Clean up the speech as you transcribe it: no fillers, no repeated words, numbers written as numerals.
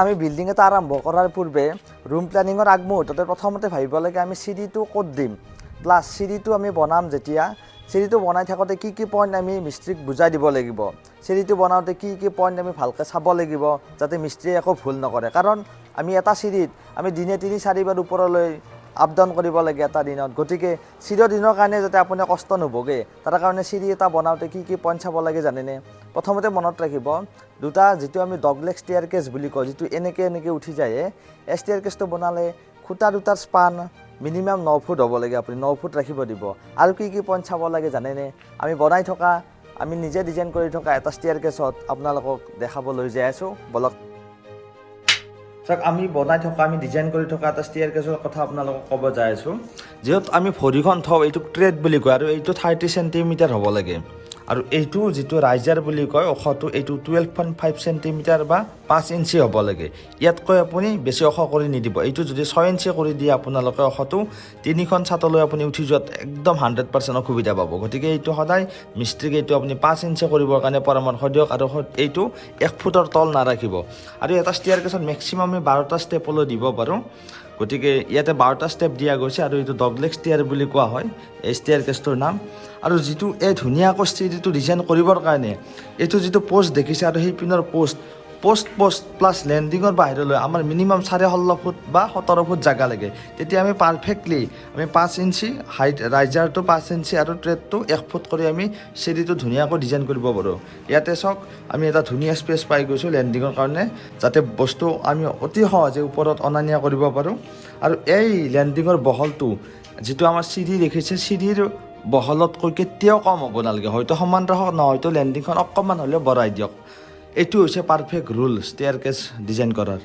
আমি বিল্ডিং এটা আৰম্ভ কৰাৰ পূৰ্বে ৰুম প্লেনিঙৰ আগমুহূৰ্ততে প্ৰথমতে ভাবিব লাগে, আমি চিৰিটো ক'ত দিম, প্লাছ চিৰিটো আমি বনাম যেতিয়া, চিৰিটো বনাই থাকোঁতে কি কি পইণ্ট আমি মিস্ত্ৰীক বুজাই দিব লাগিব, চিৰিটো বনাওঁতে কি কি পইণ্ট আমি ভালকৈ চাব লাগিব, যাতে মিস্ত্ৰীয়ে একো ভুল নকৰে। কাৰণ আমি এটা চিৰিত আমি দিনে তিনি চাৰিবাৰ ওপৰলৈ আপ ডাউন কৰিব লাগে এটা দিনত। গতিকে চিৰদিনৰ কাৰণে যাতে আপুনি কষ্ট নোভোগে, তাৰ কাৰণে চিৰি এটা বনাওঁতে কি কি পইণ্ট চাব লাগে জানেনে? প্ৰথমতে মনত ৰাখিব দুটা, যিটো আমি ডগলেগ ষ্টেয়াৰ কেছ বুলি কওঁ, যিটো এনেকৈ এনেকৈ উঠি যায়, এই ষ্টেয়াৰ কেছটো বনালে খুঁটা দুটাৰ স্পান মিনিমাম 9 ফুট হ'ব লাগে। আপুনি 9 ফুট ৰাখিব দিব। আৰু কি কি পইণ্ট চাব লাগে জানেনে? আমি বনাই থকা, আমি নিজে ডিজাইন কৰি থকা এটা ষ্টেয়াৰ কেছত আপোনালোকক দেখাব লৈ যাই আছোঁ, বলক। চাওক, আমি বনাই থকা, আমি ডিজাইন কৰি থকা এটা ষ্টেয়াৰ কেছৰ কথা আপোনালোকক ক'ব যাই আছোঁ। যিহেতু আমি ভৰিখন থওঁ, এইটোক ট্ৰেড বুলি কয় আৰু এইটো 30 চেণ্টিমিটাৰ হ'ব লাগে। আৰু এইটো যিটো ৰাইজাৰ বুলি কয়, ওখটো, এইটো 12.5 চেণ্টিমিটাৰ বা 5 ইঞ্চি হ'ব লাগে। ইয়াতকৈ আপুনি বেছি ওখ কৰি নিদিব। এইটো যদি 6 ইঞ্চি কৰি দিয়ে আপোনালোকে ওখটো, তিনিখন চাটলৈ আপুনি উঠি যোৱাত একদম 100% অসুবিধা পাব। গতিকে এইটো সদায় মিস্ত্ৰীক এইটো আপুনি 5 ইঞ্চি কৰিবৰ কাৰণে পৰামৰ্শ দিয়ক আৰু এইটো 1 ফুটৰ তল নাৰাখিব। আৰু এটা ষ্টেয়াৰ কেছত মেক্সিমাম আমি 12টা ষ্টেপলৈ দিব পাৰোঁ। গতিকে ইয়াতে 12টা ষ্টেপ দিয়া গৈছে আৰু এইটো ডগলেগ ষ্টেয়াৰ বুলি কোৱা হয় এই ষ্টেয়াৰ কেছটোৰ নাম। আৰু যিটো এই ধুনীয়াকৈ চিৰিটো ডিজাইন কৰিবৰ কাৰণে এইটো যিটো পষ্ট দেখিছে আৰু সেইপিনৰ পষ্ট পষ্ট পষ্ট প্লাছ লেণ্ডিঙৰ বাহিৰলৈ আমাৰ মিনিমাম 16.5 ফুট বা 17 ফুট জেগা লাগে। তেতিয়া আমি পাৰফেক্টলি আমি 5 ইঞ্চি হাইট, ৰাইজাৰটো 5 ইঞ্চি আৰু ট্ৰেডটো 1 ফুট কৰি আমি চিৰিটো ধুনীয়াকৈ ডিজাইন কৰিব পাৰোঁ। ইয়াতে চাওক, আমি এটা ধুনীয়া স্পেচ পাই গৈছোঁ লেণ্ডিঙৰ কাৰণে, যাতে বস্তু আমি অতি সহজে ওপৰত অনা নিয়া কৰিব পাৰোঁ। আৰু এই লেণ্ডিঙৰ বহলটো, যিটো আমাৰ চিৰি দেখিছে, চিৰিৰ বহলতকৈ কেতিয়াও কম হ'ব নালাগে। হয়তো সমান ৰাখক, নহয়তো লেণ্ডিংখন অকণমান হ'লেও বঢ়াই দিয়ক। এইটো হৈছে perfect rule staircase design কৰাৰ।